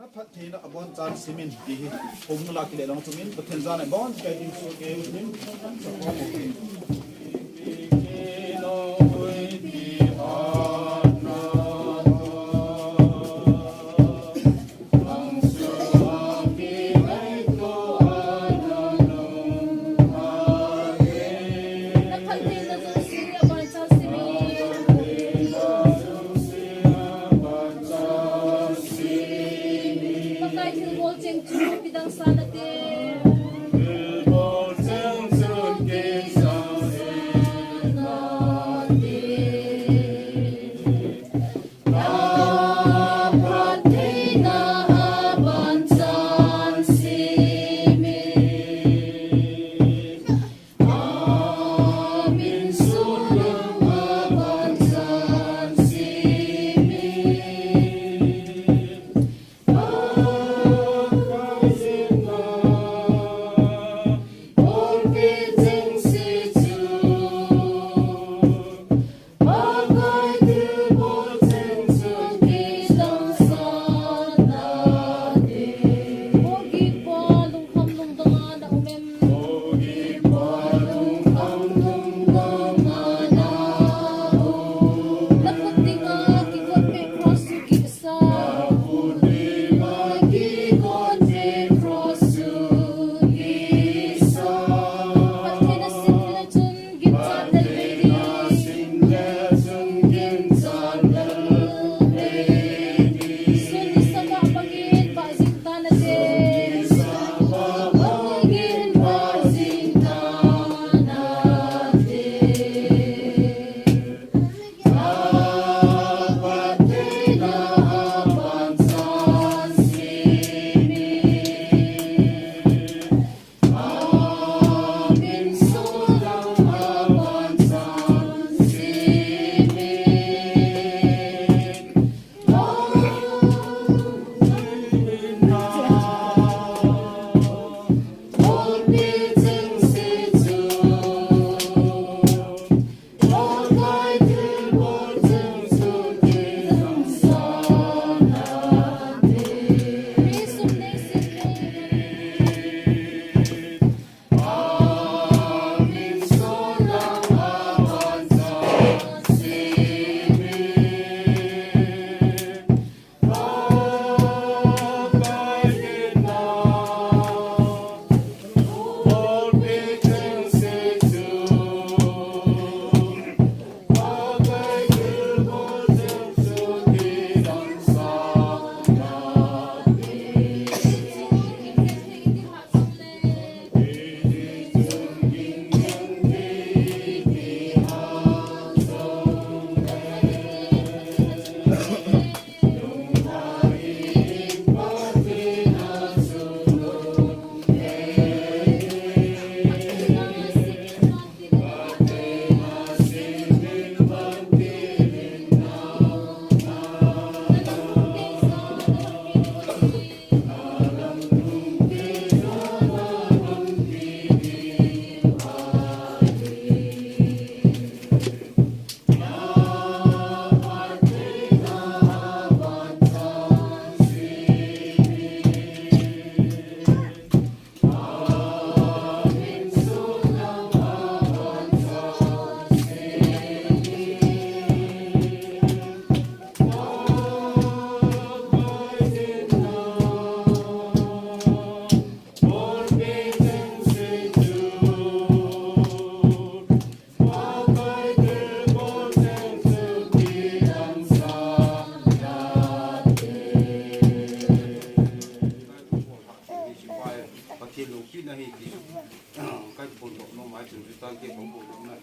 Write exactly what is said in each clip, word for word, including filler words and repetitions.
Phattheina abonchan simin ti hi, hung la kile lang chungin, Pathen jana abonchan kai ding chu kei u hin, sa ko mo hin. Pathen loupina hi ti, kai phondoh nom a chun chu tang ke phondoh nom na.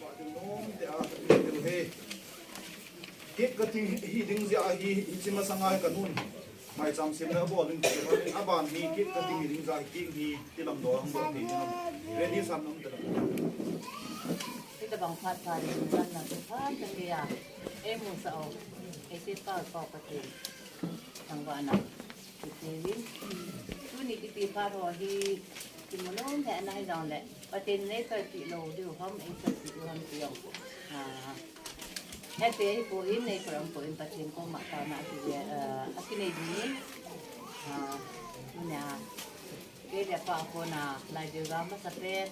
Cake cutting hi ding jeh a hi, hiche masang a hi kanun maicham sem le abol in ti, aban hi cake cutting hi ding jeh a hi, cake hi ti lam doh a hung doh thei ding ham? Ready sam nom te. Hitabang phat pha ding jan na chu phat ka ti a. Ei mu sa o. Ei se pa pa ka ti. Thangvahna. Kitiuvin. Tuni kiti phat ho hi, kimu nom he ana hijongle, Pathen in eichoipeh lou diu ham, eichoipeh diu ham ti jong. Ah, hete ahipoi, eikhol umpoi, Pathen koma taona kile, ah, akinei dingin. Ah, nia, kei le apa kona lai deu ga masa pen,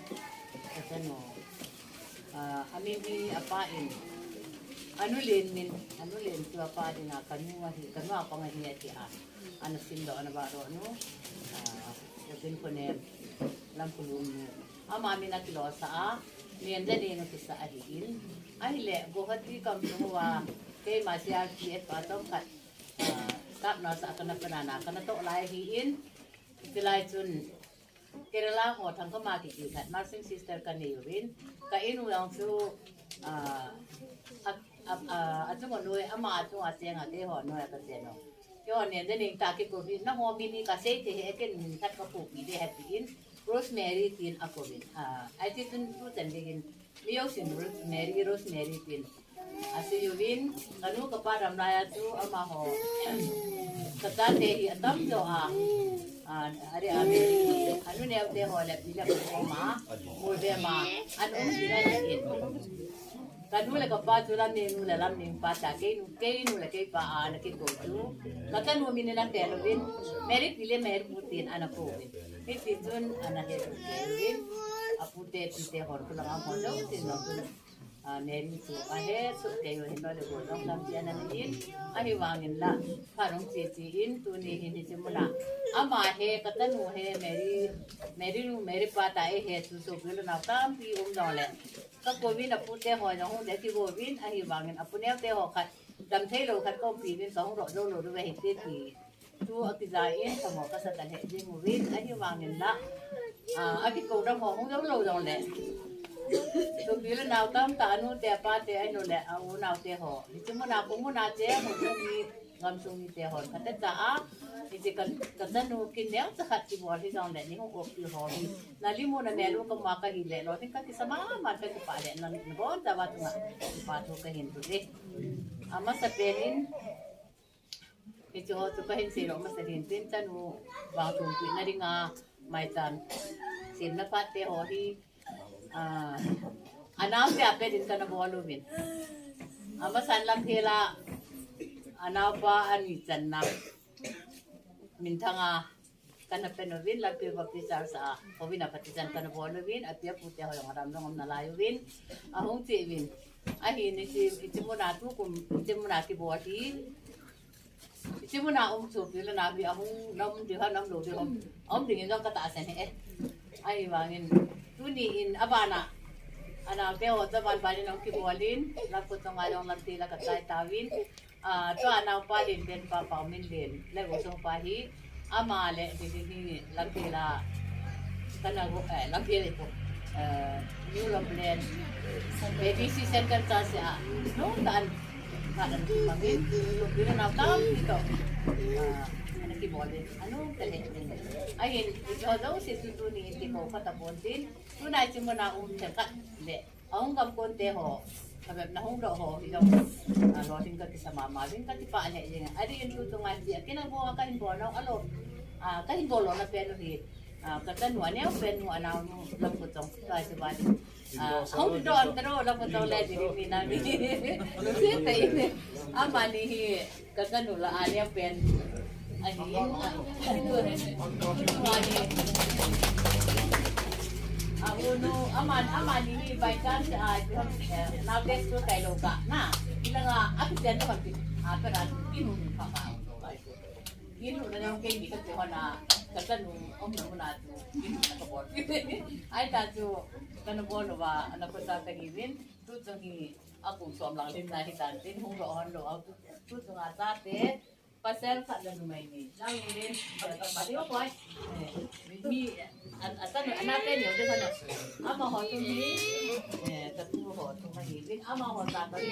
ka chanu. Ah, amin hi apa in, anu len min, anu len chu apa dinga kanu ahi, kanu apang ahi ati a. Ana sim doh, ana vah doh nu. Ah, Reverend Khonem, Lamkhulum nu. Ama min akilosah a, Nen le Neng akisah ahin. Ahile, Guwahati kam chu hua, keima C R P F pa tom khat, ah, staff nurse a kana panana, kana toh lai ahin. Chulai chun, Kerala ho thangkam a kiti khat, nursing sister kanei uvin. Ka in u jong chu, ah, a, a, a, achung a noi, ama achung a cheng a keiho noi a ka chen u. Keiho Nen le Neng ta kikou vin, nangho min hi kasei thei hih e, ken min khat kapuipi ding ahi tin, Rosemary tin akou vin. Ah, ahi ti chun tuchan dingin, mi jousen Rosemary, Rosemary tin asei uvin, kanu kapa dam lai a chu amaho, kachate hi atam jo a, ah, are a, anu neo te ho le pi le pa ho ma, mol be ma, an um ti lai in. Kanu le kapa chu Lamneng nu le Lamneng pa ta, keinu, keinu le keipa a ana kikou chu. Ka chanu min ana tel uvin, Mary pi le Mary pu tin ana kou uvin. Hiti chun ana he uvin. Apute pite hon khulang a hon lo tin lo chun. Ah, Mary chu ahe chu kei u hin lo le go long lam ti ana nei in. Ahivangin la, pharong chi chi in tuni hin hiche muna. Ama he, ka chanu he, Mary, Mary nu, Mary pa ta e he chu sopi le nao tampi um jong le. Ka kou vin apute ho jong hung deh kikou vin, ahivangin apu neo te ho khat, dam thei lou khat kaumpi vin kahung doh jou lou diu ahi ti ti. Tu akija in, kamo kasa ta lheh jing uvin, ahivangin la. Ah, akikou dam ho hung jou lou jong le. Sopi le nao tamtah anu te apa te, anu le a u nao te ho. Hiche muna, kou muna che, kou muna. Gamsung mite hon khat cha a, hiche ka, ka chanu kin neo cha khat kibol hi jong le ni hung op pi ho hi. Na limu na melu kama kahi le lou, tin kakisa mama, kakipah le, na, nabon jeh uva chunga kipa thu kahin tu e. Amasapen in, hiche ho chu kahin sei lou masa hin tin, chanu vang thum pi na dinga, maicham semna phat te ho hi, ah, anaote a pet in kana bol uvin. Amasan Lamphel a, anaopa ani channa minthang a kana pen uvin, Lamphel Baptist Church a, hovin a phat chan kana bol uvin, api apu te ho jong adam dong um nalai uvin, ahung che uvin. Ahin hiche, hiche muna tukum, hiche muna kibol hi, hiche muna um chu, pi le nao pi ahung nom ding ham, nom lou ding ham. Um ding in jong katahsan e. Ahivangin, tuni in abana, anaote ho chu aban ban in hung kibol in, Lamka chunga jong lampi la kachai tauvin. Ah, chua anaopa Lenben pa, Paominlen, le u sung pa hi, ama le, hi, hi, hi, Lamphel a, kana go, eh, Lamphel ipo, eh, New Lomlen, B B C Central Church a, nung tan, ka dan ki mangin, tu pina na tam ito, ah, ana kibol in, anu, kale, ahin, ito daw si tutu ni, ti ko, kata bon din, tunai si mo na, um, kat, le, Ahung gam kon te ho, kabep na hung doh ho, hi jong, ah, lolhing kakisa mama, vin kakipah lheh jeng. Adeh in tutu ngai ti, akin abol a kahin bol nau, alo, ah, kahin bol lona pen u hi, ah, ka chanu aneo pen nu, anaonu, Lamka chong, tua chu ba di. Ah, ahung doh an tero, Lamka chong le, di mi na mi. Lu si te in, amani hi, Ka chanu la ania pen. Ahi, a, a, unu, aman, amani hi by chance, a, eh, na best tu kai lo ka, na. Ilanga, a tu pen tu kan pi, a, pero a tu inu ni pa pa. Inu na nyong kei ni ka tu hona, ka chanu, om na muna tu, inu na ka bol. Ai ta tu, ka na bol ba, na ko sa ka ni win, tu tu ni, a kum som lang lim na hi tan, tin hung lo hon lo, a tu, tu tu nga sa te, Pasal khat le numei ni. Nang len, pasal khat le numei. Eh, mi, an, atan, anate ni, ate sana. Amaho tu mi, eh, katu ho tu ma hi. Amaho ta ta ni.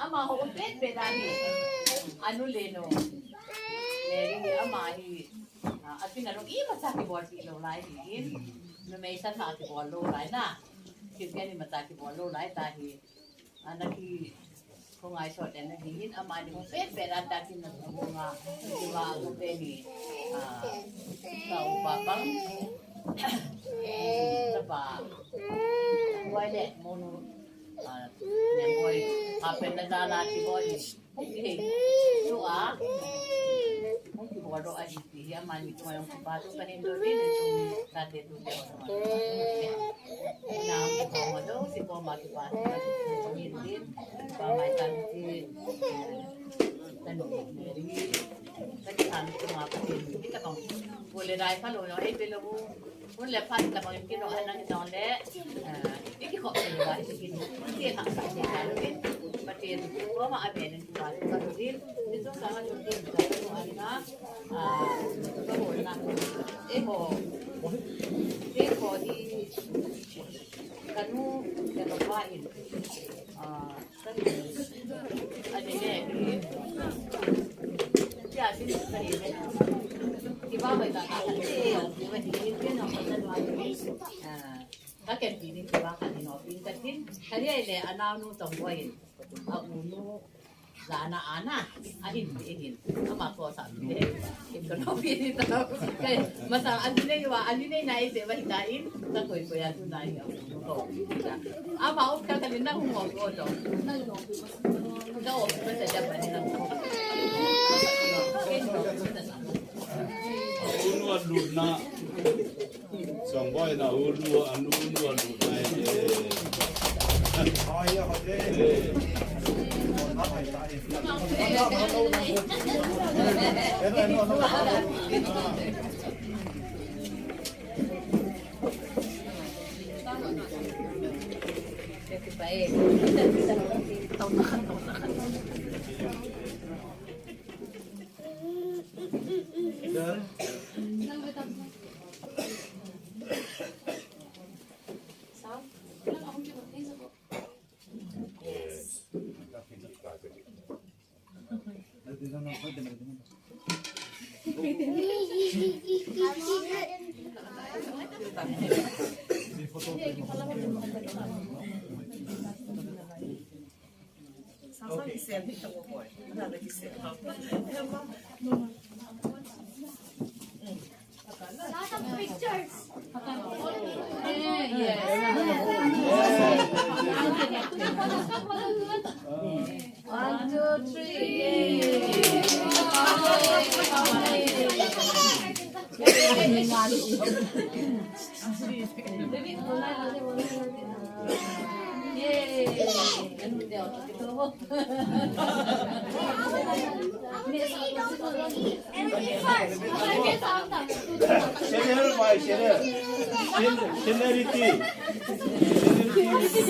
Amaho pet pet ani. Anu le no. Eh, ni ama hi. Ah, atin anu i masa kibol pi lo lai hi. Numei sa na kibol lo lai na. Kibol ni masa kibol lo lai ta hi. Ana ki, ko ngai sot den na hin, amani ko pe pe ran ta kin na ko nga, ko wa ko pe ni, ah, ka upa pang, ta pa, wai le, mo nu, Ah, ne moi, ah, pen na da na ti moi. Hung kihei. Tu a. Hung kihou doh ahi ti hi amani chunga jong kipa thu kahin doh in, chun tate tute ho. Na, kipa ho doh, si ko ma kipa thu kahin doh in. Kipa mai tan ti. Tan ni. Kati kami chunga pa ti. Kita kong. Bole dai pa lo, no, ei pe lo. Hun le phat tabang in kinung ahi nang in jong le, ah, i kikhop thei uva, i kikin, i kikha sa thei ta lou in, Pathen koma a ven in tua lou ka lou in, ni jong ka lou in, ka lou in, ah, ka hol na, eiho, eiho hi, ka nu, ka nu pa in, ah, Masa, ali nei wa, ali nei na ise wa hita in, ka koi koi a tu na in. Ama, o ka ka ni na hu mo ko to. Ka o ka sa ja pa ni na hu. Unu a lut na. Song boy na unu a, unu a lut na. One, two, three. Serial by serial. Sen-, seniority. Seniority.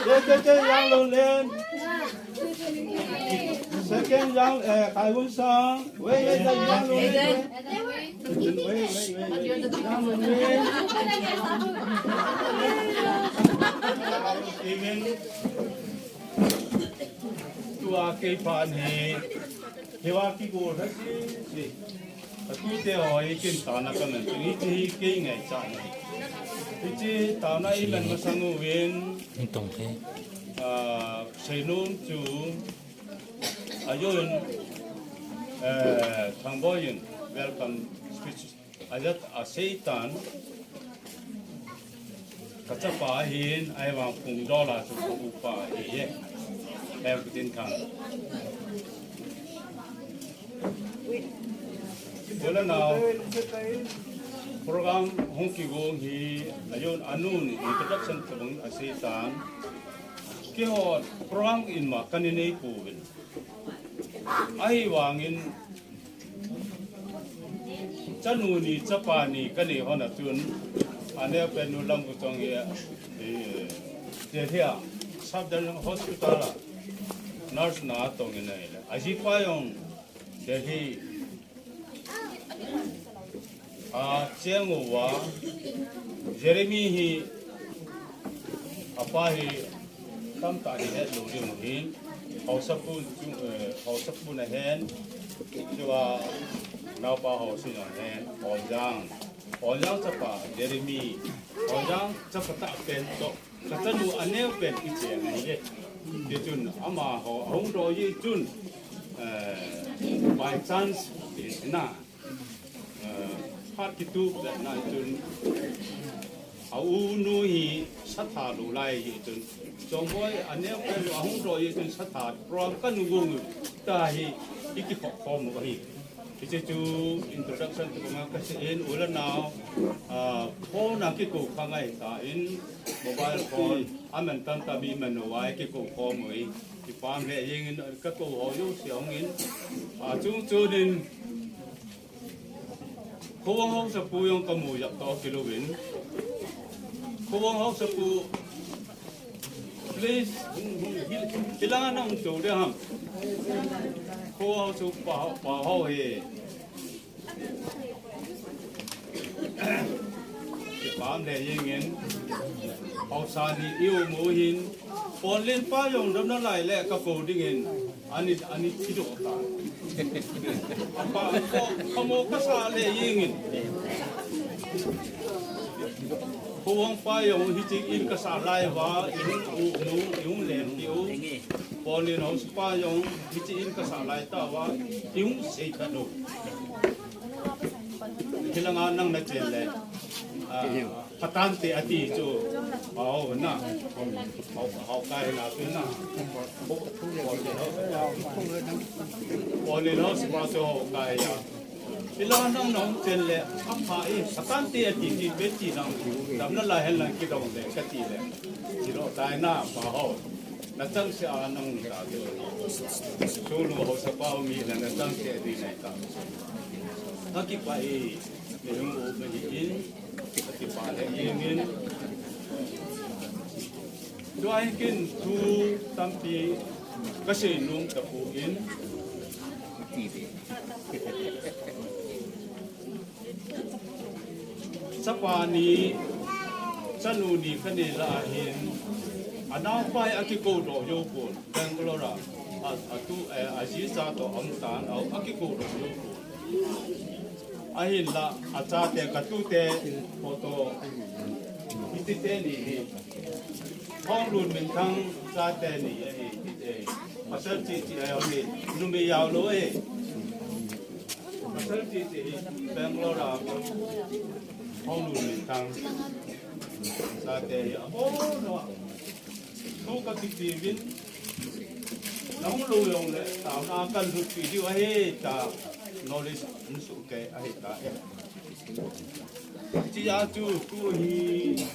Yes, yes, yes, young Longlen. Second young, eh, Khai Hun Sang. Wait, wait, wait, young Longlen. Wait, wait, wait, wait. Young Longlen. Even tua kei pa ni. Hiva kigol ha si, si. Atute ho hi kin taona kaman, hiche hi kei ngaichat ahi. Hiche taona iman masang uvin. Hung tong the. Ah, seinom chu, ajeh in, eh, Thangboi in welcome speech ajat asei tan, kachapa ahin, ahivang phung dola chu ka upa ahi e. Em, tin thang. Wala nau, program hung kigong hi, ayon anun introduction tabang asei tan. Keiho program in ma kanei nei pouvin. Ahivangin, chanu ni, chapa ni kanei hon a chun, aneo pen nu Lamguchong hi, eh, Delhi a, Safdarjung Hospital a, nurse na tong in ahile. Ajipa jong Delhi a cheng uva, Jeremy hi, apa hi, tamtah hi het lou ding ahin, haosapu chu, eh, haosapu na hen, chua naopa haosa na hen, Onjang, Onjang chapa, Jeremy, Onjang chapa tah pen toh, kachanu aneo pen kicheng ahi e. Tichun amaho ahung doh jeh chun, eh, by chance, tina, eh, phat kitup le na chun, A u nu hi satha lou lai hi chun, Chongboi aneo pen ahung doh hi chun satha program kanu gong ta hi, iki khop khom u hi. Hiche chu introduction chu kama kasei in, u le nao, ah, phone a kikou kha ngai ta in, mobile phone, aman tam tam i man u a kikou khom u hi. Kipah le jeng in kakou ho jouse hung in, ah, chung chun in, Khowang Haosapu jong kamu jep to kilou in. Khowang Haosapu, please, hung, hung, hi, hilanga nahung tou ding ham. Khowang Haosapu pa, pa ho hi. Kipah le jeng in. Haosa ni i um u hin. Ponlen pa jong damna lai le kakou ding in. Ani, ani thi doh ta. Apa, ko, kamo kasa le jeng in. Khowang pa jong hiche in kasa lai uva, i hung u nu, i hung len ti u. Ponlen Haosa pa jong hiche in kasa lai ta uva, i hung sei kha doh. Hilanga nang nachen le. Ah. Phatante ati chu. Hao na. Hao, hao kai na tu na. Ponlen Haosa pa chu hao kai a. Hilanga nang nahung chen le. Apha e, phatante ati ti pe ti nang. Damna lai hen lang kidong le, kati le. Kilo tai na, pa ho. Nachangseh a nahung ta tu. Sulu Haosa pa mi le nachangseh a ti nai ta. Kakipah e. Nehung u kahi in, kakipah le jeng in. Tua hi ken thu tampi kasei nom tapon. Chapa ni, chanu ni kanei lai hin, anaopa hi akikou doh jou pon, Bangalore a, a, atu, eh, aji cha toh aum tan, au, akikou doh jou pon. Ahinla, achate, katute, photo, hiti teni hi. Thonglun Minthang chate ni ahi, hiti. Pasal chichi ahi, numei jaolou ahi. Pasal chichi hi, Bangalore a, Thonglun Minthang chate hi, abono. Thu kakiti uvin, nahung lou jongle, taona kahin lhutpi diu ahi, tia knowledge nahin soh kei ahi tai. Hichea chu tu hi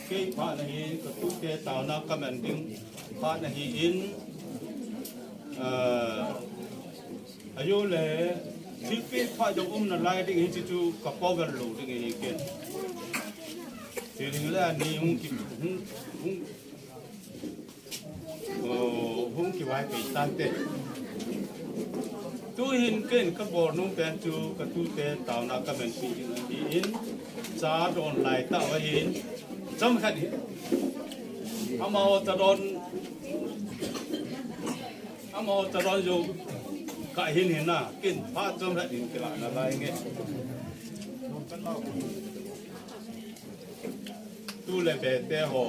kei phat nahin, katute taona kaman ding phat nahin, ah, ajole, thilpeh phat jong um nalai ding hiche chu kapovel lou ding ahi ken. Thil hing le ani hung ki, hung, hung O, hung kivaipi tante. Tuhin ken kabol nom pen chu katute taona kamanpi ding ahin, cha don lai tah uva hin, chomkhat hi. Amaho cha don, amaho cha don jou kahin hin na, ken phat chomkhat hin kilah nalai nge. Tu le be te ho,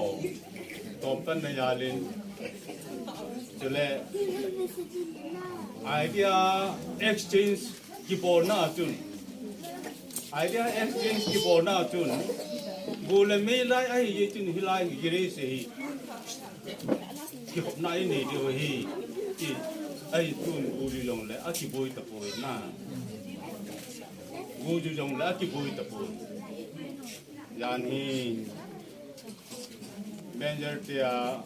tom tan na jal in. Chule, idea exchange kibolna chun. Idea exchange kibolna chun. Gu le mei lai ahi jeh chun hilai hi gire se hi. Kihopna inei diu ahi. Ki, ahi tun gu ju jongle, akiboi tapoi na. Gu ju jongle, akiboi tapoi. Jan hi Manager te a,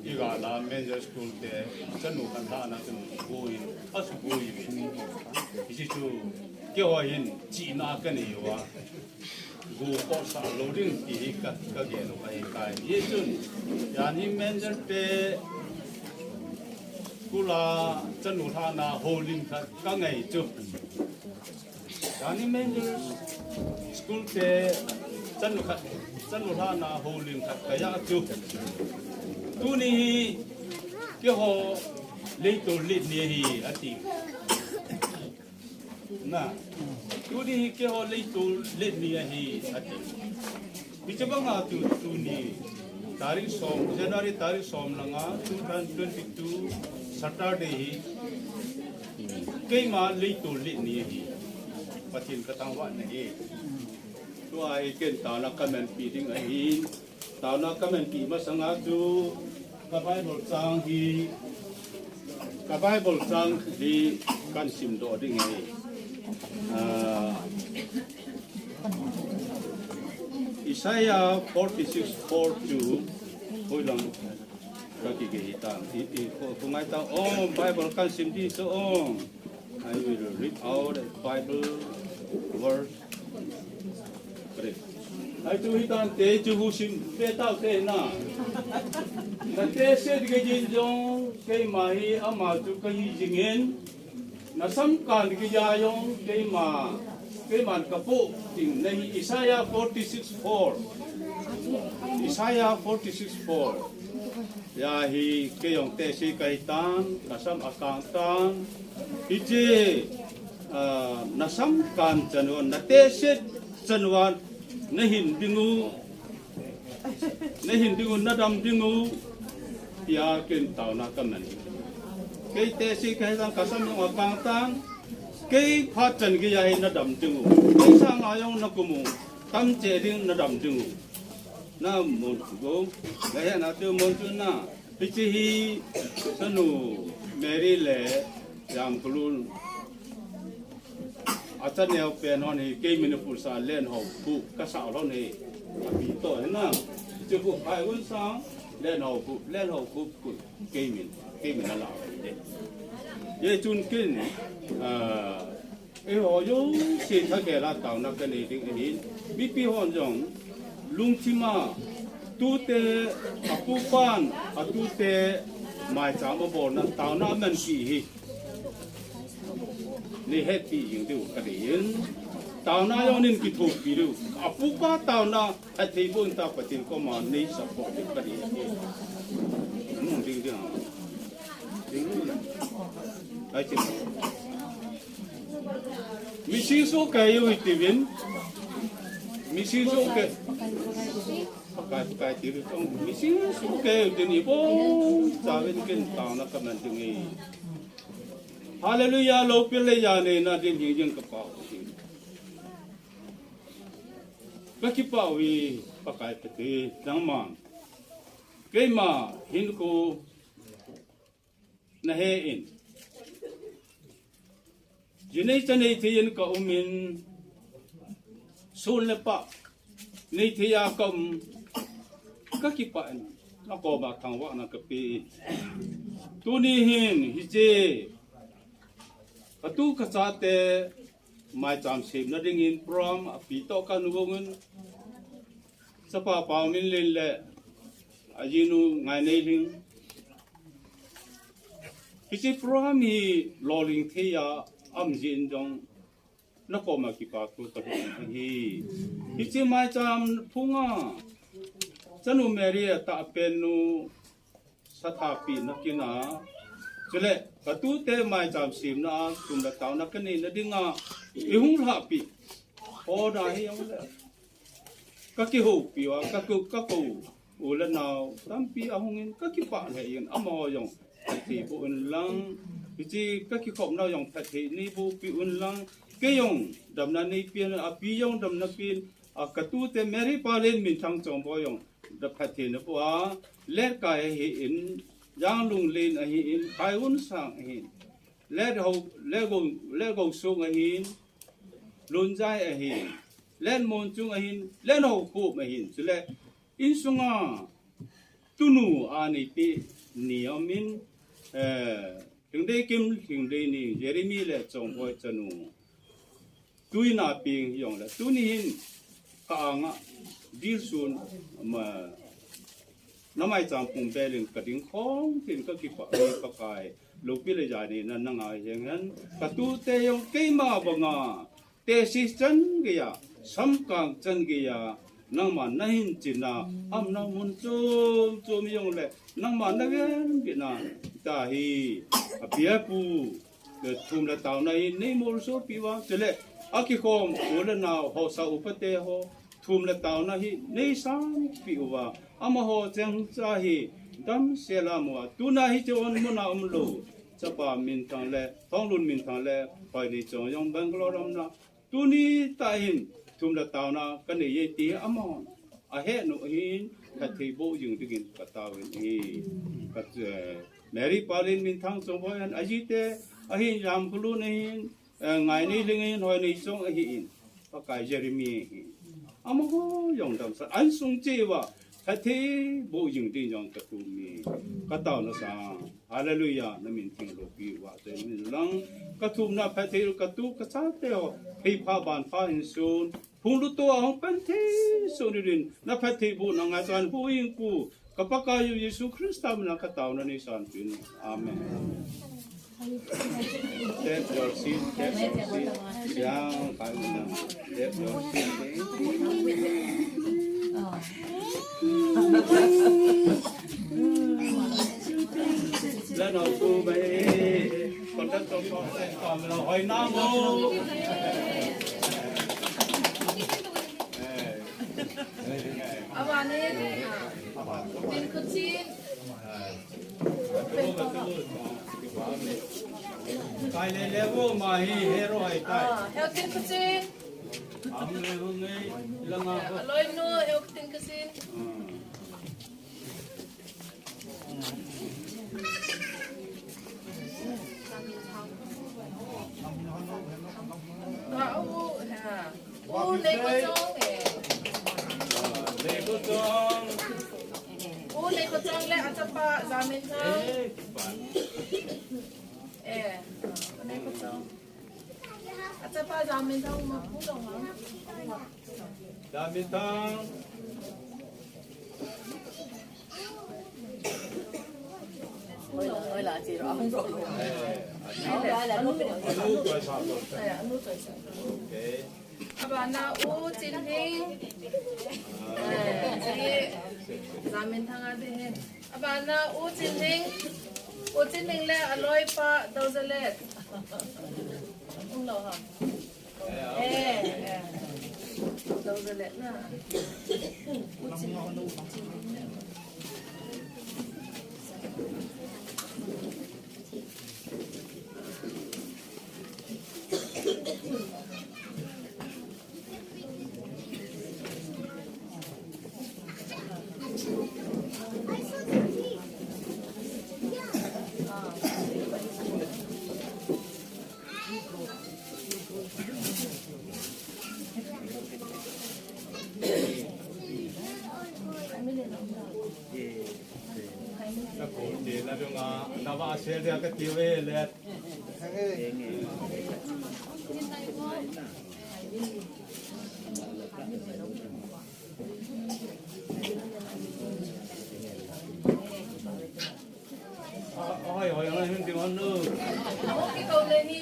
i gal a Manager School te, chanu khat lhahna chun boi, asuboi uve. Hiche chu, keiho hin, chihna kanei uva. Gu kosa lou ding ti hi ka, kagel u ahi tai. Hichun, jan hi Manager te, school a, chanu lhahna houlim khat kangai chu. Jan hi Manager School te chanu khat, chanu lhahna houlim khat kajah chu. Tuni hi keiho leitol let ni ahi ati. Na, tuni hi keiho leitol let ni ahi ati. Hiche banga tu, tuni, tarik som, January tarik som langa, two thousand twenty-two, Saturday hi, keima leitol let ni ahi. Pathen kathangvah na ahi. Tua hi ken taona kamanpi ding ahin. Taona ka manpi masanga chu ka Bible chang hi, ka Bible chang hi kan simdoh ding ahi. Ah, Isaiah forty-six four chu hoilang ka kigei hitam. I, i, ko, ko ngai ta. Oh, Bible kan sim ding so, oh. I will read out a Bible verse. Correct. Ai chu hitante chu husim pe tau te na. Na tehse ding jin jong keima hi ama chu kahi jingin. Na samkan ding ja jong keima, keiman kapoh ding nahi. Isaiah forty-six four. Isaiah forty-six four. Hijeh a hi kei jong tehse kahi tan, ka sam akang tan. Hiche, ah, na samkan chan uva, na tehse chan uva, na hin ding u, na hin ding u, na dam ding u, tia ken taona ka man. Kei tehse kahi tan, ka sam jong akang tan, kei phat chan geiya hi na dam ding u. Kei sanga jong na kum u, tam cheh ding na dam ding u. Na mon chu go, la he na te mon chu na. Hiche hi Sanu Mary le Jamkulun a chaneo pen hon hi kei Manipur sa len ho pu ka sa lon hi. Api to hi na. Hiche pu kai un sa len ho pu, len ho pu pu kei min, kei min a la hi de. Ye chun kin, ah, Eiho jouse thagel a taona ka nei ding ahin, mipi hon jong lungthim a tute, apupan, atute maicham abolna taona amanpi hi nei hetpi jing diu ka dei in, taona jong nei kithopi diu, apupa taona athei bon ta Pathen koma nei support diu ka dei in. Nung ding ding. Ding. Ai ti. Mission so kai u iti vin. Mission so kai. Kai, kai ti u tong. Mission so kai u tin i bon. Sa vin ken taona ka man ding e. Hallelujah, lo pil le ya ne na din hi jing ka pa u ti. Ka kipah u hi Pakai Pathen nangman. Keima hin ko na he in. Jinei chanei thei in ka um in, sun le pah nei thei a ka um, ka kipah in, na koma thangvahna ka pe in. Tuni hin hiche ka tu ka chate maicham semna dingin program api to ka nu vong in, Chapa Pau Min Lin le ajinu Ngainei Ling. Hiche program hi lolhing thei a um jin jong na koma kipa thu ka lhung hi. Hiche maicham phunga Chanu Mary a tahpen nu sathapi na kin a. Chule ka tute maicham semna a thum le taona ka neina dinga i hung lhahpi. Order hi jong le. Ka kihoupi uva, ka kou, ka kou u le nau tampi ahung in ka kipah lheh in, amaho jong phatthei boh un lang, hiche ka kikhopna jong phatthei nei bohpi un lang, kei jong damna nei pen, api jong damna pen, a ka tute Mary Palen Minthang Chongboi jong da phatthei na boh a, Letkai ahi in, Janglunglen ahi in, Khaihun Sang ahi in, Lethou, Lego, Legosung ahi in, Lunjai ahin, Lenmonchung ahin, Lenhoukhop ahin, chule insunga tunu a neipi ni aum in, eh, Lhingdeikim, Lhingdeini, Jeremy le Chongboi chanu. Tuina ping jong le, tuni hin ka anga, Dilsun, ma, na maicham pung bel in ka ding khom tin ka kipah, Pakai, lopi le jani na nanga jeng hen, ka tute jong keima banga, Tehse chan geiya, samkang chan geiya, nangma na hin chinna, aumna mun chom chom jong le, nangma na venbitna, tahi, api apu, thum le taona hi nei molsopi uva, chule, akikhom, u le nau, haosa upa te ho, thum le taona hi nei sangpi uva, amaho chengcha hi, damsel a um uva, tuna hiche on muna um lou, Chapa Minthang le, Thonglun Minthang le, Hoineichong jong Bangalore a um na, Tuni tah hin thum le taona ka nei e ti amahon ahet u ahin, Phatthei boh jing dingin katao in ahi. Ka, eh, Mary Palin, Minthang Chongboi, ahin ajite, ahin Jamkhulun ahin, eh, Ngainei Lhingin, Hoinei Chong ahin, Pakai Jeremy ahin. Amaho jong damsel, insung cheh uva phatthei boh jing ding jong kathum e. Kataona sang. Hallelujah, namin theng loupi uva chun min lang. Kathumna phatthei katu kachate ho, pheipha banpha hinsun. Phunglut tua hung pan thei sun din, na phatthei bohna ngaichan huhhingpu, ka Pakaiyu Jesu Christa mina kataona nei sanpeh in. Amen. Tap your seat, tap your seat. Yang, kaiuna. Tap your seat. Lano ku bai. Conductor ko, ko, ko, hoina mo. Abana, ah, tin khuchen. Kai le le wo ma hi hero ai tai. Ah, heo tin khuchen. Am le hu ngei langa ko. Aloinu, heo tin khuchen. Ba u, ha. U Leikochong, eh. Leikochong. U Leikochong le achapa Jaminthang. Eh, Leikochong. Achapa Jaminthang ma pu dong ha. Jaminthang. Abana U Chinhing. Eh, Jaminthang a ding ahi. Abana U Chinhing. U Chinhing le aloipa Dozalet. Umlou ham. Eh, eh. Dozalet na. U Chinhing. Hoi, hoi, hoi, hoi, hoi, hoi. Hung kikou le hi.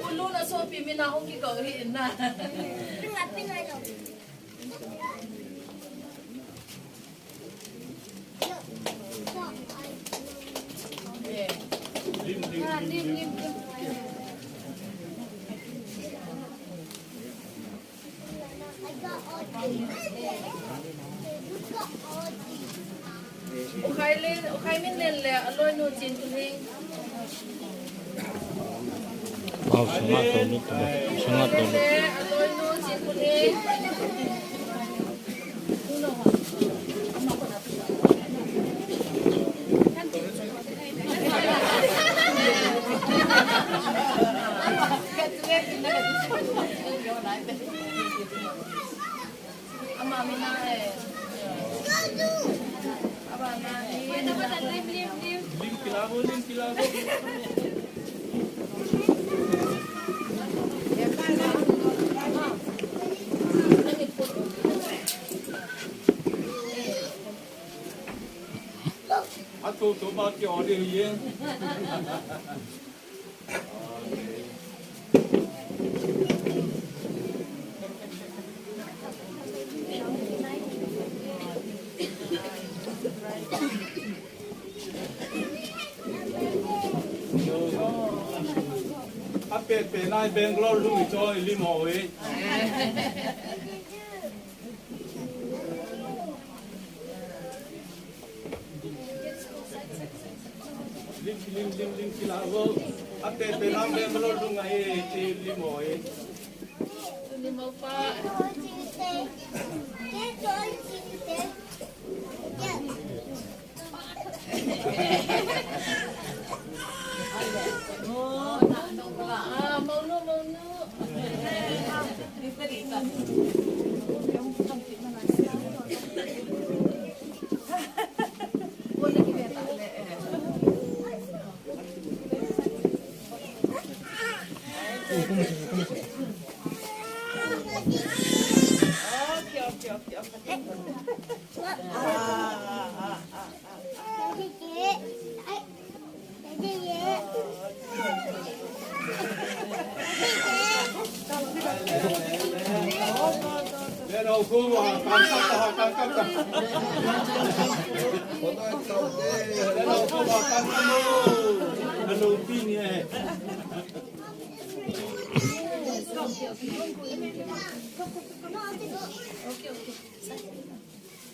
Ulu na sopi mina hung kikou hi na. Lim, lim, lim, lim. U Khai Len, U Khai Min Len le aloinu Chin Tun Hing. Wow, sunga to ni to, sunga to ni. Le aloinu Chin Tun Hing. Ama mina e. Aba na ni. Lim kilabo, lim kilabo. Atu tu ba ki ode ye. Ape pe nai Bangalore lu cho i lim ho e. Lim, lim, lim, lim, kila, wo. Ape, pe, lam, pe, malo, lunga, e, e, lim, o, e. Lim, o, pa.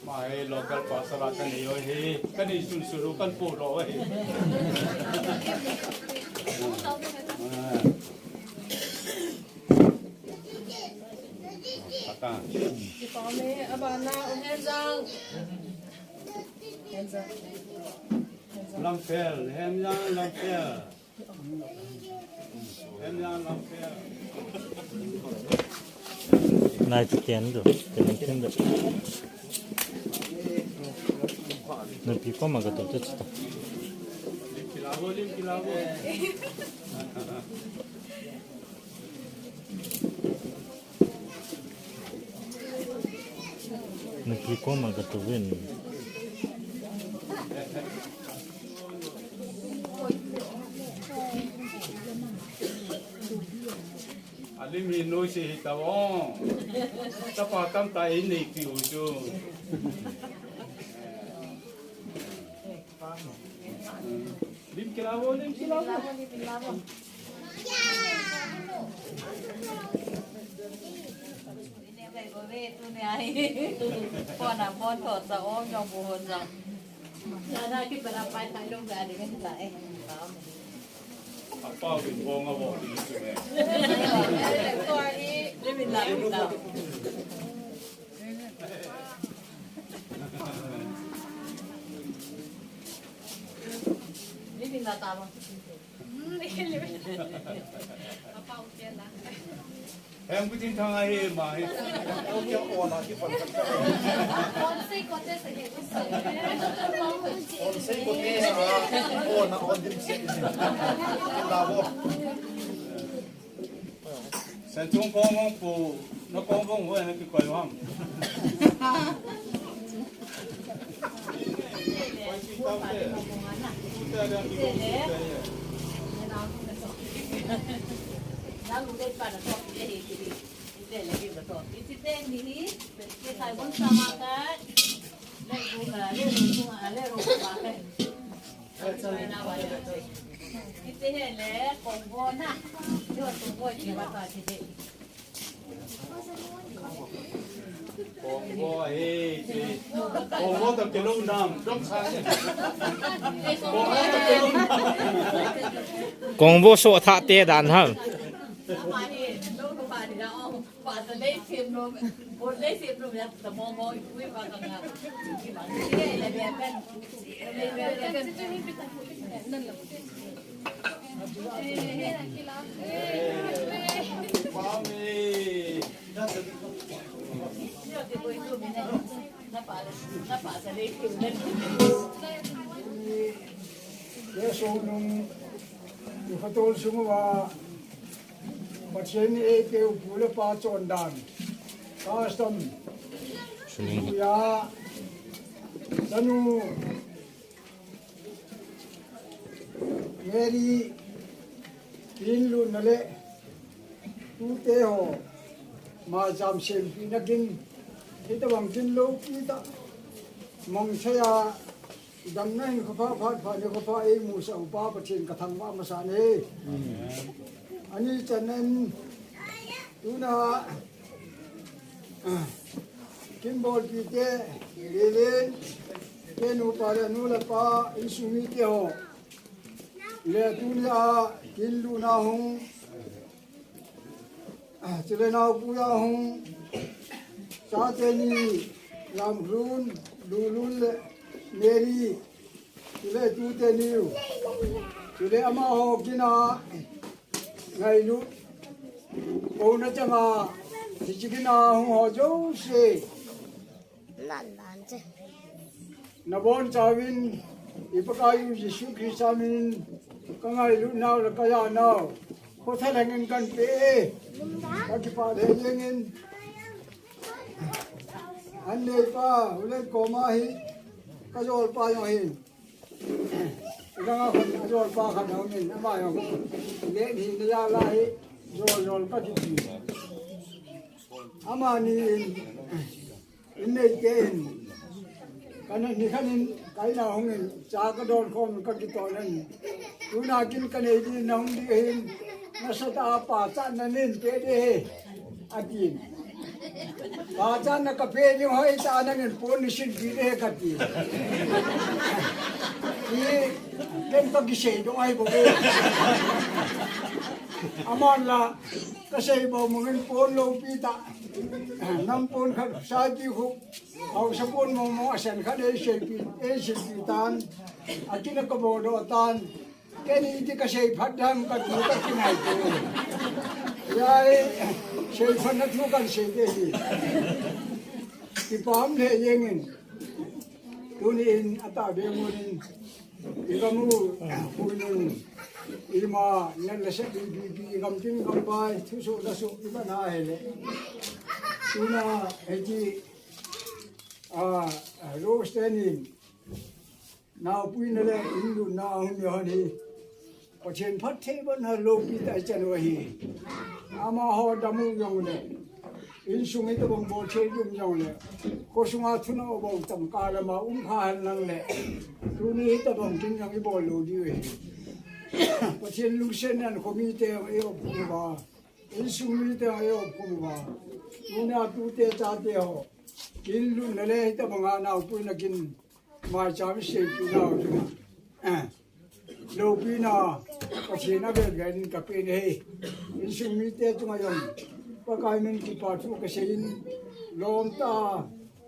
Mai local pastor a kan ei o hi, kan ei sun sun kan po lo hi. Ata. Kipau me, abana, o Hemjang. Hemjang. Lamphel, Hemjang, Lamphel. Hemjang, Lamphel. Nai tu ken du, ken ken du. Nupi koma katu tu tu. Lim kilavo, lim kilavo. Nupi koma katu vin. Alim hi noise hi tao. Tapa tamtah in nei pi u chu. Lim kilavo, lim kilavo. Kona bon tho sa om jong bu ho jong. Nana ki para pai thai lung ga ding ta e. Apa bin bong a bo ding chu me. Ko ni le min la ta. Ni bin la ta ba. Hem kutin thang ahi ma hi. Kya ona ki pan. Konsei kote sa. Konsei kote sa. Ona on dim se. Bravo. Sen chung kong kong pu, na kong kong ho na ki koi ham. Kongbo he, kongbo to kilo nam, dom sa. Kongbo to kilo nam. Kongbo so tha te dan ham. Pathen in eipeu pu le pa chondan. Custom. Puya. Chanu. Mary. Kin lutna le. Tute ho. Maicham sempina kin. Hitobang kin loupi ta. Mong saya. Damna hin khopha phat phat ni khopha eimusah u pa Pathen kathangvah masa e. Ani chanin tuna, ah, kin bolpi te, Reverend, kenu pa le nu le pa, insung mite ho. Le tunia kin lutna hung, ah, chule nao puya hung, chate ni lam run, Lulun le Mary, chule tute niu, chule amaho kina ngailu, kouna changa, hiche kina hung ho jouse. Nabonchauvin, i Pakaiyu Jesu Christa minin, ka ngailu nau le ka ja nau, khotha lhengin kan pe e, ka kipah lheh jengin. An neipa, ulen koma hi, ka jolpa jong hin. Ilanga khun a jolpa khat aumin, ama jong. Len hi na jal a hi, jol jol ka kiti. Amani in, in neite in. Ka na ni khan in, ka ina hung in, cha ka don khom ka kitoh in. Tuna kin ka nei di na hung di hin, nasatah a pachatna nei pe di hi. Atin. Pachatna ka pe ding hoi ta nangin pon nei silpi de kati. Hi, ken ka kisei doh ahi bou e. Aman la, ka sei bou mangin pon loupi ta. Nam pon khat sa ti khu. Haosa pon mong mong a sen khat ei seipi, ei silpi tan. Atin a ka bol doh tan. Kei ni ti ka sei phat dam ka tu ka kinai tu. Jai, sei phat na thu kan sei te hi. Kipah lheh jengin. Tuni in atah be mun in. I gam u, hui nun. Ima, nel le se bi bi bi, i gam tin gam bai, thusoh lasoh, i ba na he le. Tuna, he ti, a, a, Rose te nin. Naopuina le inlutna a hung hi hon hi. Pathen phattheibohna loupi tah i chan u ahi. Amaho dam u jong le. Insung hi tabang bol thei dum jong le. Khosunga thuna u bou tam ka lama um kha hen lang le. Tuni hi tabang kin jong i bol lou diu ahi. Pathen lungsetna in khomite jong i op khum uva. Insung mite jong i op khum uva. Tuna tute chate ho. Kin lutna le hi tabanga naopuina kin. Maicham seipina u chunga. Eh. Loupina, Pathen a vel vel in ka pe e. Insung mite chunga jong. Pakai min kipa thu ka sei in. Lom tah a,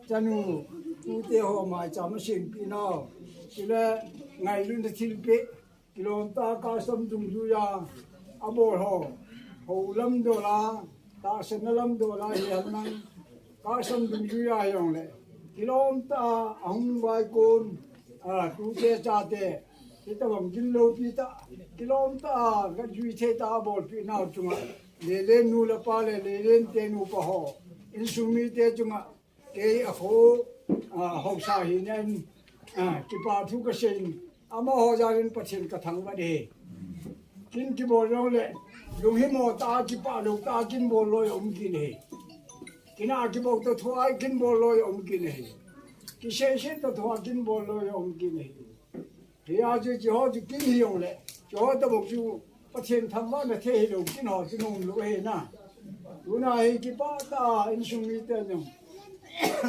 chanu, tute ho maicham seipina u. Chule, ngailutna thilpeh. Kilom tah a kasam dungjuia, abol ho. Hou lam dol a, tahsanna lam dol a hi hen lang. Kasam dungjuia hi jong le. Kilom tah a, ahung vai kon, a, tute chate. Hitabang gin loupi tah. Kilom tah a, gatjui thei tah a abolpeh nau chunga. Lelen nu le pa le, lelen te nu pa ho. Insung mite chunga. Kei a kho, a, haosa hi nen, a, kipa thu ka sei in, amaho jal in Pathen ka thangvah e. Kin kibol lou le, lunghimo tah a kipah lou tah a kin bol lou a um kit e. Kin a kibol toh thoa kin bol lou a um kit e. Kisei sei toh thoa kin bol lou a um kit e. Hia chu, chu ho chu kin hi jong le. Chu ho tabang chu Pathen thangvahna thei hilou kin ho chu nom lou ahi na. Tuna hi kipah tah a insung mite jong.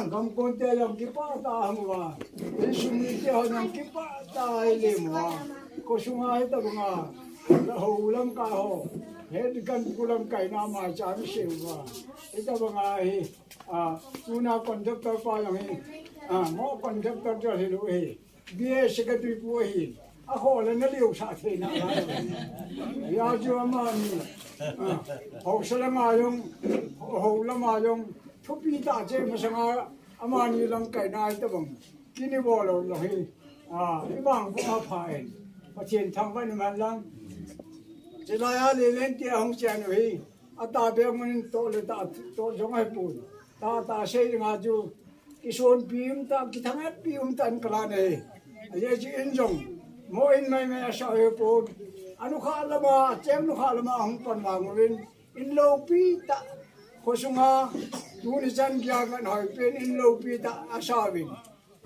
Gam kon te jong kipah tah a hung uva. Insung mite ho jong kipah tah a i lem uva. Khosunga hitabanga. La ho lamkai ho. He di kan pu lamkai na maicham sei uva. Hitabanga hi. A, tuna contractor pa jong hi. A, mo contractor jal hilou hi. B A secretary pu ahin, akhoh le na liu sah thei na lai. Hia chu amani, a, haosa lama jong, hou lama jong, thupi tah che masanga, amani lamkai na hitabang. Kin i bol lou lou hi, a, i bang bou apha in. Pathen thangvah in man lang. Chulai a lelen te ahung chen u hi, atah be mun in toh le tah, toh jong ahi pon. Tah, tah sei nga chu, kisonpi um tah, kithangvahpi um tah in ka la nei. Ajeh chu in jong, mo in mai mai asa u pon. Anukha lama, acheng nukha lama ahung pan vang uvin. In loupi tah, khosunga, tuni chan geiya kan hoi pen, in loupi tah asa uvin.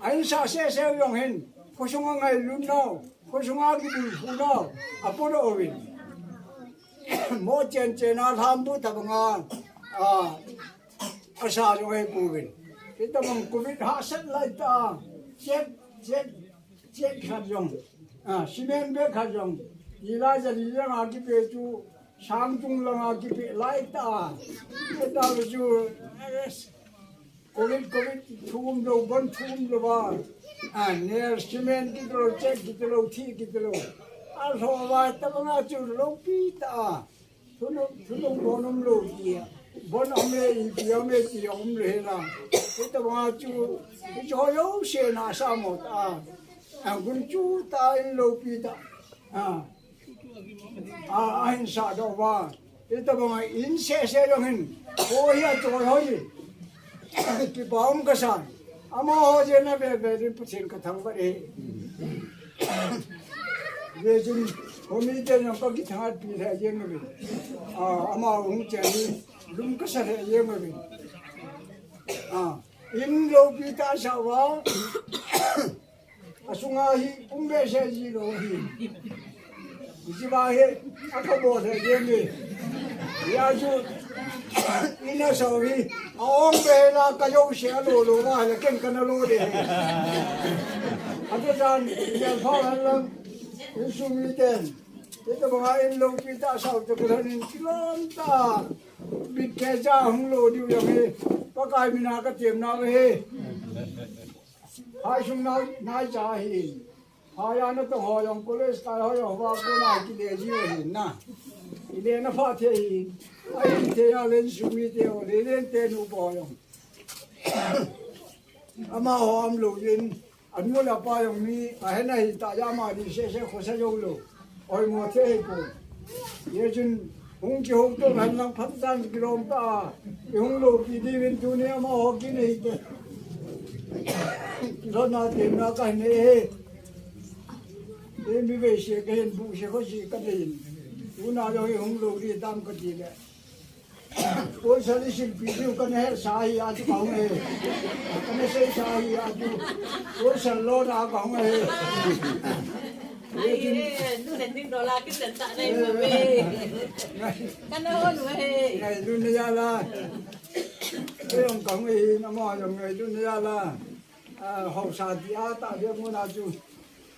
A in sah seh seh u jong hin, khosunga ngailut nau, khosunga kibulphu nau, apodoh uvin. Mo chen chen a lhambu tabanga, a, asa jong ahi pouvin. Hitabang covid hahsat lai tah a, chet, chet, chet khat jong, a, cement bag khat jong, tila jali langa kipe chu, sang chung langa kipe lai tah a, hitabang chu, Covid, Covid thu umlou, bon thu umlou va. A, nail, cement kiti lou, chek kiti lou, thi kiti lou. Alhou va, tabanga chu loupi tah a. Thunung, thunung bon umlou tia. Bon um le, ipi um le, ti um le la. Tabanga chu, ichu ho jouse na sa mo tah a. A, gunchu tah in loupi tah. A. A, ahin sah doh uva. Hitabang a in seh seh jong hin. Ko hi a choi hoi. Kipa um kasan. Amaho jeh a ve ve din Pathen kathangvah e. Ve jin, komi te jong kakithangvah pi lheh jeng uve. A, amaho hung chen hi lum kasa lheh jeng uve. A, in loupi tah sah uva. Asunga hi um behseh ji lou hi. Hiche va hi, akabol he jeng e. Hia chu, ina sau hi, aong be la ka jouse alo lo va le ken kana lo de. Ate jan, jan pha han lang, insung miten. Hitabanga in loupi tah sao te ka lhanin kilom tah. Bit keija hung lo diu jong hi, Pakai mina katem nau hi. Hai sung nau, nai cha hi. Hai a natong ho jong college kai ho jong va ko na kile ji hi na. Kile na pha thei hi. Ai thei a len sung mite ho, le len te nu po jong. Amaho um lou jin. Anu le apa jong mi, ahen ahi tah jeh a ama di seh seh khosa jou lou. Oimo thei hi pon. Hijeh chun hung kihou to hen lang phat chan kilom tah a. Ihung loupi diuvin tuni amaho kin ahi te. Kilhonna temna kahin nei e. Ei mi veise kahin, buhse khosi kanei in. Tuna jong ihung lou di tam kati le. Paul Sal isilpi diu kana hesa hi ati kahung e. Kana seisa hi ati. Paul Sal lona kahung e. Ai, eh, nu le ding dola kisan tah nei mo be. Kana hon we. Ngailutna jal a. Kei jong kahung e, nama jong ngailutna jal a. A, haosa dia tah dia muna chu.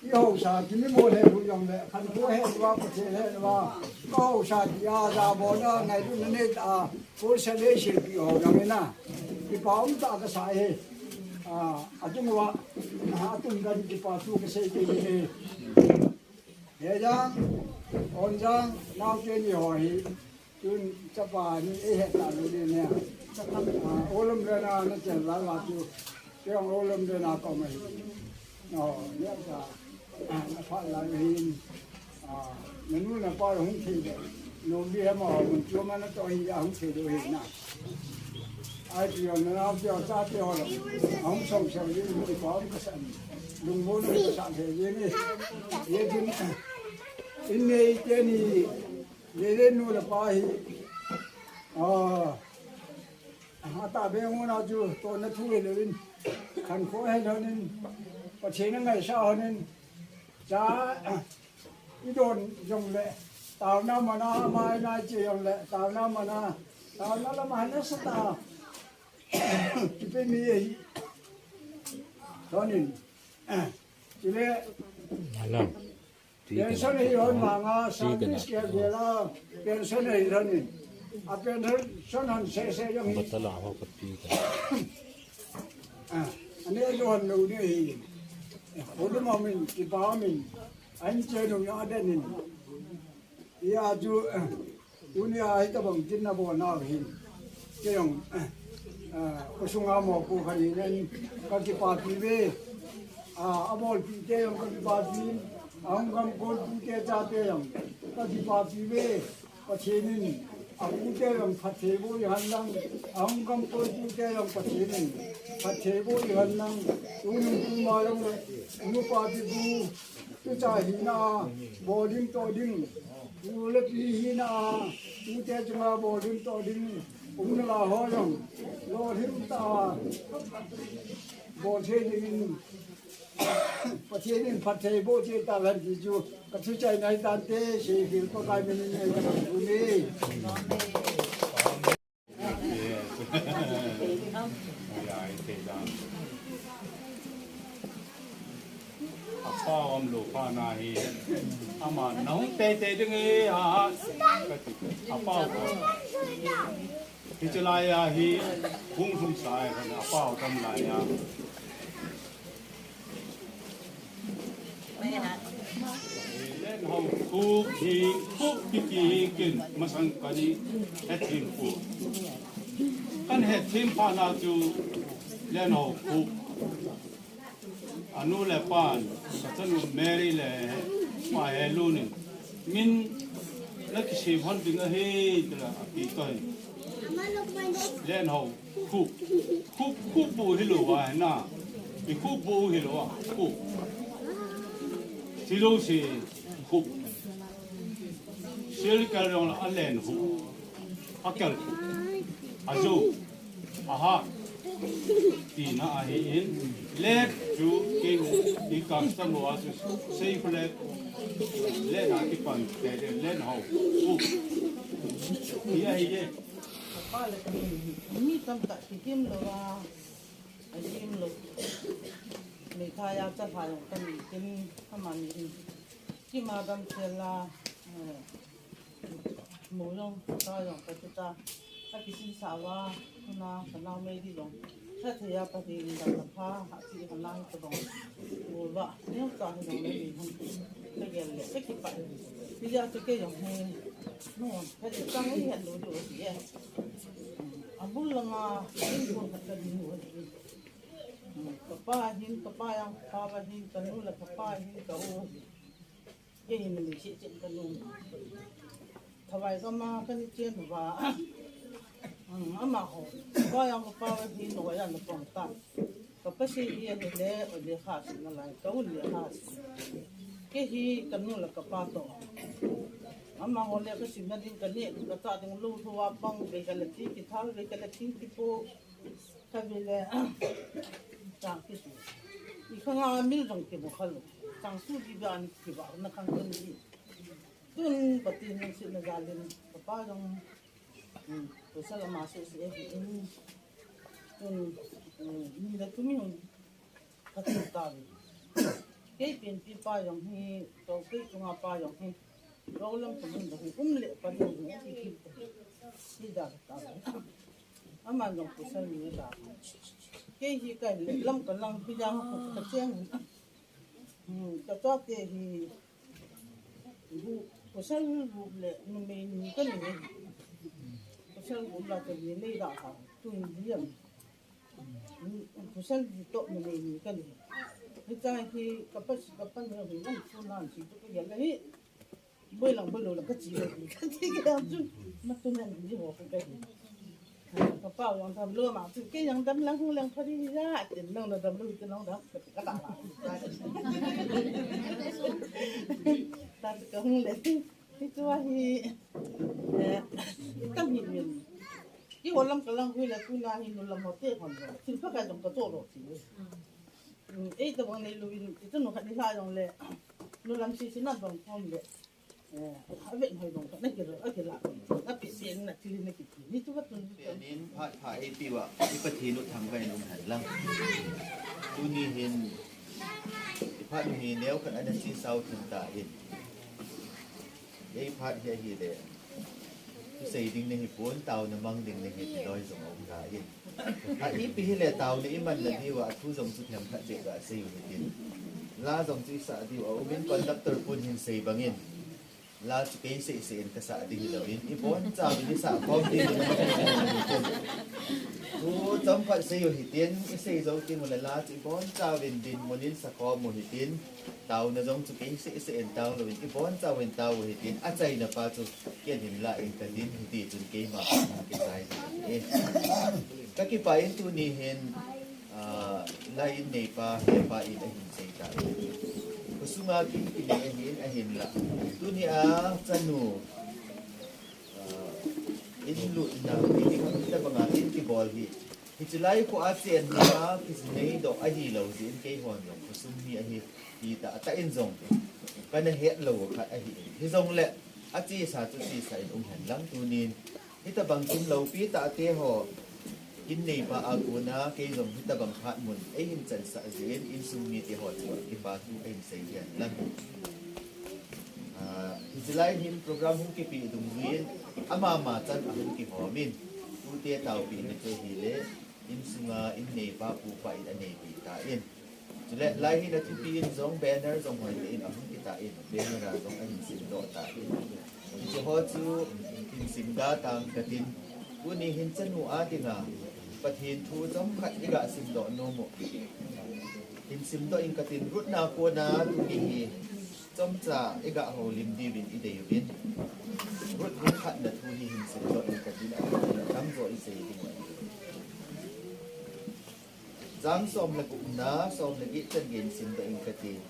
I haosa, kimi mo le hu jong le, khankho he lou a, Pathen he lou a, ka haosa tia, ja bona, ngailutna nei tah a, Paul Sal le silpi ho jong ina. Kipa um tah kasa e. A, atung uva, atung dan kipa thu kasei kei e. Hejang, Onjang, nao teni ho hi. Tun chapa ni eihet talou ding ne. A, Olam le na na chen lai va chu. Kei jong Olam le na ka um ahi. No, ne ta. A, na pha lai hin. A, nanu napa hung thei de. Nom di hama hung chu ma natoh hi a hung thei lou hi na. Ai pi jong nao pi jong cha pi ho lo. Hung song song di ni pa hung kasan. Lungmon hung kasan thei di ni. Ye din. In nei teni. Lele nu le pa hi, a, atahbeh ngona chu tona thu hilou in, khankho he lhonin, Pathen angaisah honin, cha, idon jongle, taona mana, ama ina che jongle, taona mana, taona lama hana sata, kipe mi ahi, lhonin, chule, Hello. Pension hi hon manga, service ke vela, pension hi hon in. A pension hon se se jong hi. Batala ho ka pi ka. A, ane jo hon lo ne hi. Ho lo ma min, kipa min. An che no ya den in. Ya ju, Tunia hitabang tin nabol nau hin. Kei jong, eh, eh, khosunga mopo khat in kakipapi uve. Ah, abolpi te jong kakipapi. Ahung gamkon pu te chate jong kakipapi uve. Pathen in apu te jong phatthei boh hen lang. Ahung gamkon pu te jong Pathen in phatthei boh hen lang. Tuni tuma jong le, nupa ti bu. Tucha hina, bol ding toh ding. Pu le pi hina, tute chunga bol ding toh ding. Umna la ho jong, lolhing tah. Bol thei dingin, Pathen in phatthei boh cheh tahen ti chu, ka thuchai nai tante, Seikhel Pakai min in nei ka thu ne. Apa um lou pha na hi. Ama nahung teitei ding e, a, a. Apa um. Hiche lai a hi hung lhung sa a hi apa ho tam lai a. Lenhao Khup hi Khup kiti hi ken masang kana hethem poi. Kana hethem phat na chu Lenhao Khup. Anu le apan, kachanu Mary le pa Helun in, min nakisem hon ding ahi, tila api toh in. Lenhao Khup, Khup, Khup bou hilou ahi na. I Khup bou hilou a, Khup. Tilou se Khup. Sil kal jong la alen Khup. Akal Khup. Ajo. Aha. Tina ahi in. Let chu king i custom wa chu sei khu let. Let na kipan te de Lenhao Khup. Hi ahi e. Apa le kami mi tam ta ki kim lo wa. Ajim lo. Meghalaya cha pha jong kami kim ama ni in. Kima dam thei la. Mo jong, ta jong, ka chu ta. Ka kisisa uva, tuna, ka nao Mary jong. Ka thei a, ka thei in dam na pha, a chi ka nang ka dong. Mo ba, neo ta hi dong Mary hon. Ka gel le, ka kipah. Ti ja chu kei jong hi. No, ka je tang hi han du du ti e. A bul langa, in ko ka ta ding u. Ka pa hin, ka pa jang, ka pa ba hin, ka nu le ka pa hin, ka u. Kei hin mi che che ka nu. Thawai ka ma ka ni chen ba. Amaho. Ka pa jang ka pa ba hi no ya na pang ta. Ka pa sei hi a hi le, o le kha si na lai. Ka u le kha si. Kei hi ka nu le ka pa toh. Amaho le ka sim na ding ka ne, ka ta ding lu thu wa pang, be ka le ti ki thal, be ka le ti ki po. Ka ve le, chang kiti. I khang a mil jong kimu kha lou. Chang su di ba ni kiba na khang kan di. Tun Pathen lungsetna jal in, ka pa jong, um, pasal ama sese ahi in. Tun, um, mi la tumi hung ka tu ta ve. Kei pen pi pa jong hi, to kei chunga pa jong hi. Lo lam ka mun jong hi, um le pa jong hi, ki ki. Ni da ta ve. Aman jong pasal ni da. Kei hi kai le lam ka lang pi jang ka cheng. Hmm, ka chate hi bu, pasal bu le numei ni ka ni. Pasal bu la ka ni nei da ha. Tu ni diam. Hmm, pasal bu to numei ni ka ni. Ni ta hi ka pas ka pan ni ni tu nan si tu ka ya ni. Boi lang boi lou lang ka chi lou, ka chi ka chu. Ma tu nan ji ho ka hi. Ka pa jong dam lou ma chu kei jong dam lang hung lang pha di ja, tin nang na dam lou tin nang dam ka ta la. Ta ka hung le. Ti chu hi. Eh, ka hi min. Ki ho lam ka lang hui la tu na hi nu lam ho te hon. Thil pha ka jong ka to lo ti. Ei tabang nei lou in, i tu nu khat ni la jong le. Nu lam si si na bang thom le. Eh, a vet hoi bang khat na ki ro, a ki la. Na pi si na thil na ki ti. Ni tu ka tun. Nin phat pha ei pi wa, i Pathen u tham ka in um han lang. Tuni hin, i phat hi neo khat ana si sau thim ta in. Ei phat hi ahi le. Thu sei ding na hi pon, taona mang ding na hi ti loi jong um ta in. A ipi hi le taona i man na diu a, thu jong chu themkhat beh ga sei u hitin. La jong chu i sa diu a, um in conductor pun hin sei bangin. La chu kei sei sei in ka sa ding hi lou in, i bon chauvin i sa khom ding hi lou in. Thu chomkhat sei u hitin, i sei jou ding u le la chu i bon chauvin dinmun in sa khom u hitin. Taona jong chu kei sei sei in tao lou in, i bon chauvin tao u hitin, a chaina pa chu ken hin la in ka din hiti chun keima ka chai e. Ka kipah in tuni hin, ah, la in neipa, hepa in ahin sei ta. Khosunga kin kinei ahin, ahin la. Tuni a chanu, ah, in lutna, in tabanga in kibol hi. Hiche lai kho a chenna, kisinei doh ahi lou jeh in keihon jong khosung hi ahi, ti tah tah in jong kana het lou khat ahi. Hijongle, achesa chu chesa in um hen lang tunin. Hitabang kin loupi tah te ho, in neipa a kona, kei jong hitabang phat mun, eihin chansah jeh in, insung mite ho chu, kipa thu eihin sei hen lang. Ah, hiche lai hin program hung kipe dungjuiyin, ama ma chan ahung kihom in. Tute taopeh na chu ahile, insunga inneipa pupa in aneipi tan. Chule lai hin athupi in jong banner jong hoitah in ahung kitan, banner a jong ahin simdoh tan. Hiche ho chu hin simda tang katin, tuni hin chanu a dinga Pathen thu chomkhat iga simdoh nom u. Hin simdoh ing katin, Ruth na kona tuni hi chomcha iga houlim diuvin idei uvin. Ruth bung khatna thu hi hin simdoh ing katin, atamjo isei ding u ahi. Chang som le gupna, som le get chan gei hin simdoh ing katin.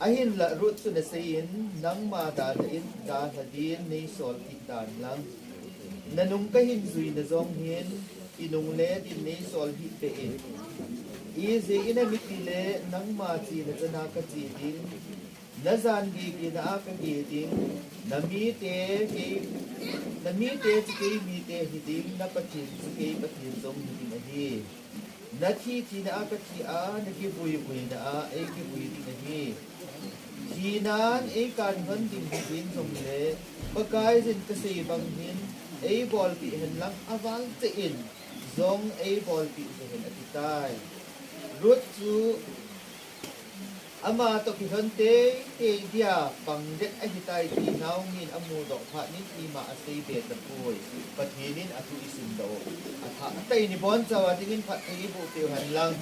Ahinla Ruth chun aseiyin, nangma dalhan, dalha din neisol hih tan lang, nanung kahin juina jong hin, inungle din neisol hih beh in. Ijeh inem itile nangma chena chana kache ding, najan gigena a kage ding, namite kei, namite chu kei mite hiding, na Pathen chu kei Pathen jong hiding ahi. Nathi thina a kathi a, nakivui vuina a eikivui ding ahi. Thinan eikan lhon ding hiding jongle, Pakaiyin kasei bang hin eibolpeh hen lang, aval cheh in jong eibolpeh jeh hen, ati tai. Ruth chu ama toh kilhon teitei dia pangdet ahitai ti Naomi in amudoh phat in ima aseibe tapoi. Pathen in athu isimdoh u, athah tah in ibonchauva dingin phatthei iboh peh u hen lang.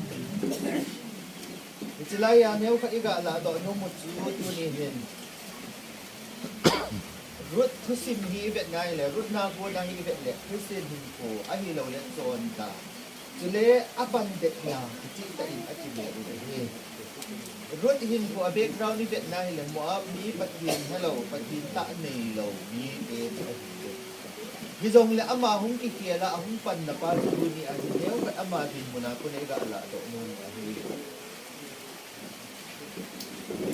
Hiche laiya neokhat iga lahdoh nom u chu tuni hin Ruth thusim hi ivet na hile, Ruth na kona hi ivet le, Christian hinkho ahiloule chonta, chule apandetna kicheh tah in akile u ahi. Ruth hinkho a background ivet na hile, Moab mi, Pathen helou, Pathen tah neilou mite chu ahi. Hijongle ama hung kikhel a ahung panna pa chu tuni a hi neokhat ama dinmun a kona iga lahdoh nom u ahi.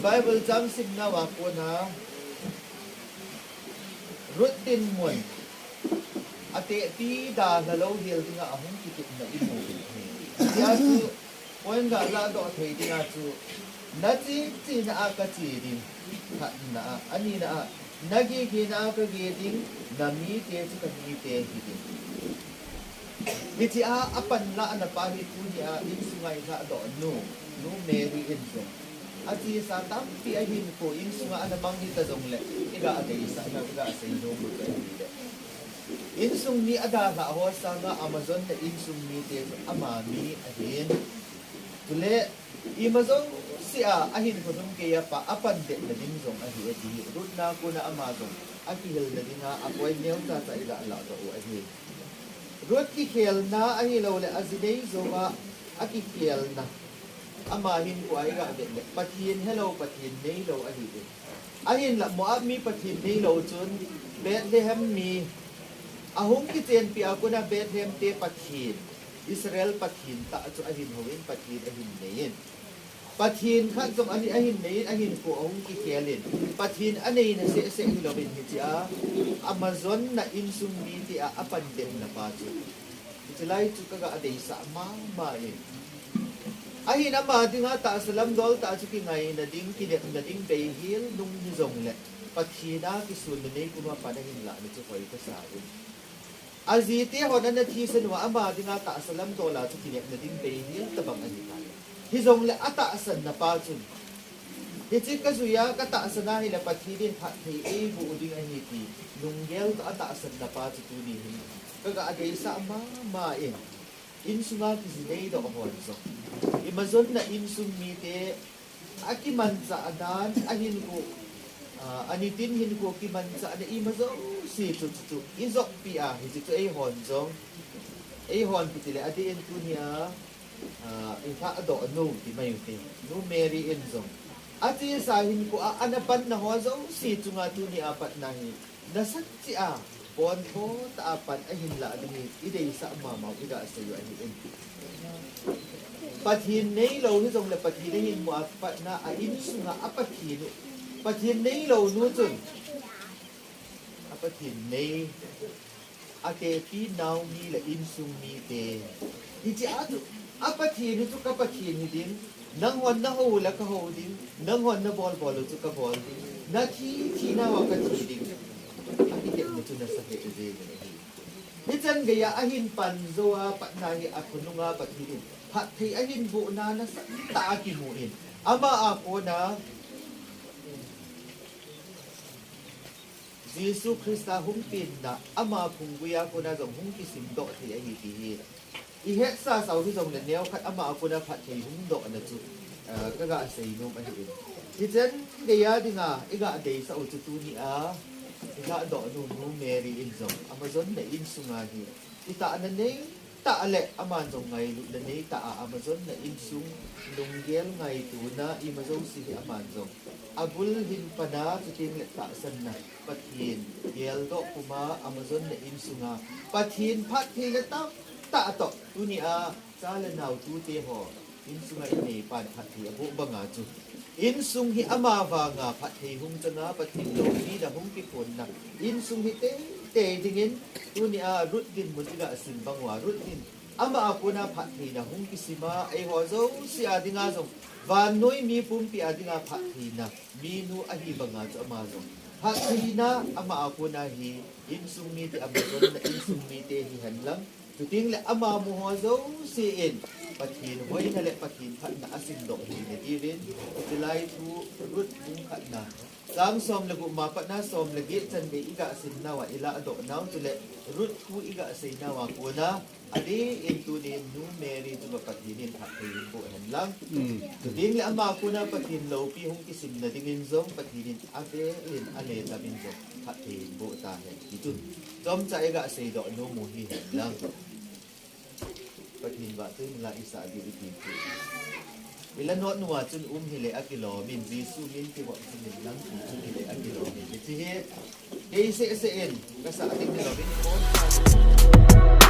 Bible chang simnauva kona Ruth dinmun, atehpi dalha louhel dinga ahung kitepna imu u ahi. Hichea chu point ga lahdoh thei dinga chu, nache chena a kache ding, khatna a, anina a, nagigena a kage ding, namite chu kamite hiding. Hichea apanlahna pa hi tunia insunga ilahdoh nu, Nu Mary in jong, achesa tampi ahinkho insunga ana mang hita jongle, iga deisah nau, iga seinom u chu ahile, insung mi adalhah ho sanga Amazon na insung mite chu ama mi ahin. Chule ima jouse a ahinkho lhumkeiya pa apandetna ding jong ahi ati hi. Ruth na kona ama jong akihilna dinga apoint neocha cha iga lahdoh u ahi. Ruth kikhelna ahiloule aji nei jouva akikhelna, ama hinkho a iga vet le Pathen helou, Pathen neilou ahi e. Ahinla Moab mi Pathen neilou chun Bethlehem mi ahung kichenpi a kona Bethlehem te Pathen, Israel Pathen tah chu ahin houvin, Pathen ahin neiyin. Pathen khat jong ahin neiyin, ahinkho ahung kikhelin, Pathen aneina sehseh hilouvin hichea Amazon na insung mite a apandetna pa chu, hiche lai chu kaga deisah mama in. Ahin ama dinga tahsa lamdol tah chu kingaina ding, kinepna ding beihel nung hijongle, Pathen a kisunna nei puma pan ahin lahna chu hoi kasa in. Ajite hon ana thisan uva ama dinga tahsa lamdol a chu kinepna ding beihel tobang ahitai. Hijongle atahsanna pa chun, hiche kajui a katahsan ahile Pathen in phatthei eiboh ding ahi ti lunggel toh atahsanna pa chu tuni hin kaga deisah mama in. Insunga kiji neidoh hon jong, ima jonna insung mite akimanchah dan, ahinkho, anitin hinkho kimanchahna ima jouse chu, chu, chu ijoppi a, hiche chu eihon jong, eihon kitile adeh in tunia ilahdoh nu ti mai ute. Nu Mary in jong achesa hinkho a ana panna ho jouse chunga tunia patna hi nasatah cheh a, pontho tah a pan ahin lah ding hi ideisah mamau, iga sei u ahin. Pathen neilou hijongle Pathen ahinmo a patna a insunga a Pathen u, Pathen neilou nu chun a Pathen nei, atepi Naomi le insung mite. Hichea chu a Pathen u chu ka Pathen hiding, nanghon nahou le kahou ding, nanghon nabolbol u chu kabol ding, nathi thinauva kathi ding. Akitepna chu nasa lheh jengin ahi. Hichan geiya ahin pan jou a patna hi akhonunga Pathen in phatthei ahin bohna nasatah a kimu in, ama a kona Jesu Christa hung penna ama phunggui a kona jong hung kisimdoh thei ahi ti hi ihetsa sau hijongle neokhat ama a kona phatthei hung dohna chu, eh, kaga seinom ahi in. Hichan geiya dinga iga deisah u chu tunia iga dohnu Nu Mary in jong amajonna insunga hi kitahna neitah le aman jong ngailutna neitah a amajonna insung lunggel ngaitona ima jouse hi aman jong abul hin pana chuteng le tahsanna Pathen geldoh puma amajonna insunga Pathen phattheina tamtah toh tunia cha le nao tute ho insunga ineipan phatthei aboh banga chu insung hi ama vanga phatthei hung changa Pathen loupina hung kiphonna insung hi teitei dingin tunia Ruth dinmun iga sim bang uva Ruth in ama a kona phattheina hung kisima eiho jouse a dinga jong vannoi mi pumpi a dinga phattheina minu ahi banga chu ama jong phattheina ama a kona hi insung mite amajonna insung mite hihen lang chuteng le ama mu ho jouse in Pathen hoina le Pathen phatna asimdoh theina diuvin, hiche lai thu Ruth bung khatna chang som le gup ma patna som le get chan gei iga simnauva ilahdoh nau chule Ruth thu iga seinauva kona adeh in tunin Nu Mary chu Pathen in phatthei hin boh hen lang. Chuteng le ama kona Pathen loupi hung kisimna dingin jong Pathen in avel in aletlam in jong phatthei hin boh tahen. Hichun chomcha iga seidoh nom u hihen lang. Pathen vahchoi nalai isah diu iti chu ila notnuva chun um hile akilom in, Jesu min kivop chun in lang ti chun hile akilom in. Hiche hi kei sehseh in kasah ding hilou in.